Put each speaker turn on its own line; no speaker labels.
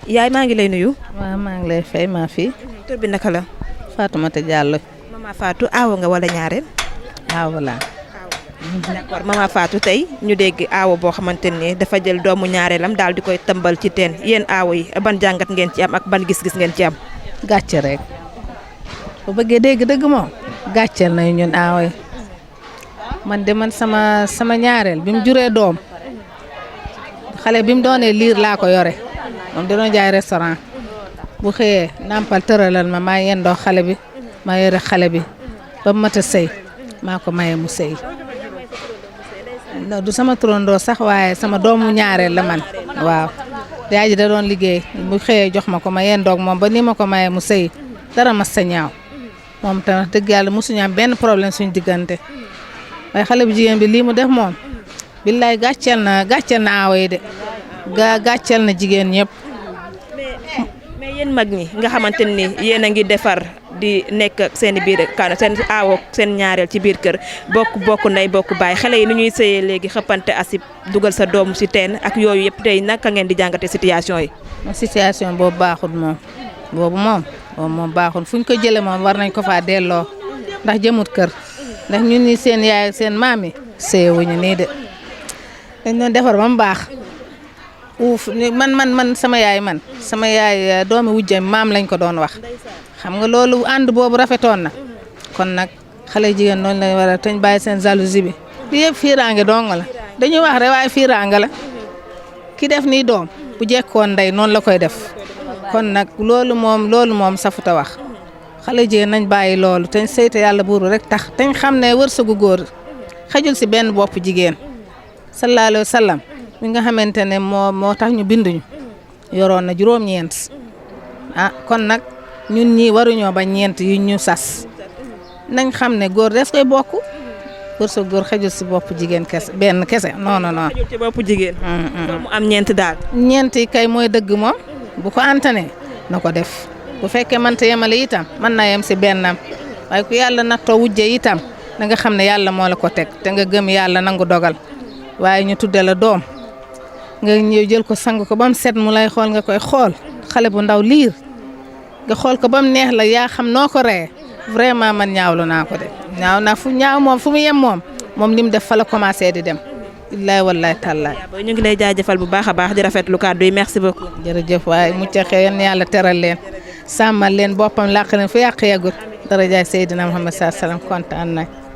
yaay maa ngi lay nuyu.
waaw maa ngi lay fay maa fi.
tur bi naka la.
Fatoumata Diallo.
Mama Fatou aawo nga wala ñaareel.
aawo laa.
d'accord Mama Fatou tey ñu dégg aawo boo xamante ni dafa jël doomu ñaareelam daal di koy tëmbal ci teen yéen aawo yi ban jàngat ngeen ci am ak ban gis-gis ngeen ci am.
gàcce rek bu bëggee dégg dëgg moom gàcceel nañu ñun aawo yi man de man sama ñaareel bi mu juree doom xale bi mu doonee liir laa ko yore moom dina jaay restaurant bu xëyee nampal tëralal ma maa yendoo xale bi maa yore xale bi ba mu mat a sëy maa ko maye mu sëy du sama turandoo sax waaye sama doomu ñaareel la man waaw yaay ji da doon liggéey bu xëyee jox ma ko ma yendoog moom ba ni ma ko maye mu sëy dara mas sa ñaaw moom tam wax dëgg yàlla mosuñu am benn problème suñu diggante waaye xale bu jigéen bi lii mu def moom billaay gàcceel na aawo yi de gàcceel na jigéen ñëpp.
mais yéen mag ñi nga xamante ni yéen a ngi defar di nekk seen i biir kan seen aawo seen ñaareel ci biir kër bokk ndey bokk baay xale yi nu ñuy sëyee léegi xëppante asib dugal sa doom ci teen ak yooyu yëpp tey naka ngeen di jàngate situation yi.
situation boobu baaxul moom boobu moom baaxul fu ñu ko jëlee moom war nañ ko faa delloo ndax jëmut kër ndax ñun ñi seen yaay ak seen maam yi sëyewuñu nii de dañ doon defar ba mu baax. man sama yaay doomi wujjam maam lañ ko doon wax xam nga loolu ànd boobu rafetoon na kon nag xale jigéen noonu lañ war a tañ bàyyi seen jalousie bi li yëpp fiiraange dong la dañuy wax rek waaye fiiraange la ki def nii doom bu jekkoon ndey noonu la koy def kon nag loolu moom safuta wax xale jigéen nañ bàyyi loolu tañ seyte yàlla buuru rek tax tañ xam ne wërsëgu góor xajul si benn bopp jigéen sallallahu alayhi wa sallam mi nga xamante ne moo tax ñu binduñu yoroon na juróom-ñeent kon nag ñun ñii waruñoo ba ñeent yu ñu sas nañ xam ne góor des koy bokk wërsëg góor xajul si bopp jigéen kese benn kese non.
xajul ci bopp jigéen. mu am ñeent daal.
ñeent yi kay mooy dëgg moom bu ko antanee na ko def bu fekkee mënta yemale itam mën naa yem si bennam waaye ku yàlla nattoo wujje itam da nga xam ne yàlla moo la ko teg te nga gëm yàlla nangu dogal waaye ñu tudde la doom. nga ñëw jël ko sang ko ba mu set mu lay xool nga koy xool xale bu ndaw liir nga xool ko ba mu neex la yaa xam noo ko ree vraiment man ñaawlu naa ko de ñaaw naa fu mu yem moom li mu def fa la commencé di dem billaay wallaay tallaay.
ñu ngi lay jaajëfal bu baax a baax di rafetlu kàddu yi merci beaucoup.
jërëjëf waaye mucc xëy na yàlla teral leen sàmmal leen boppam làq leen fu yàq yàggut dara jaay Seydina Muhammad sallallahu alayhi wasallam kontaan nañ.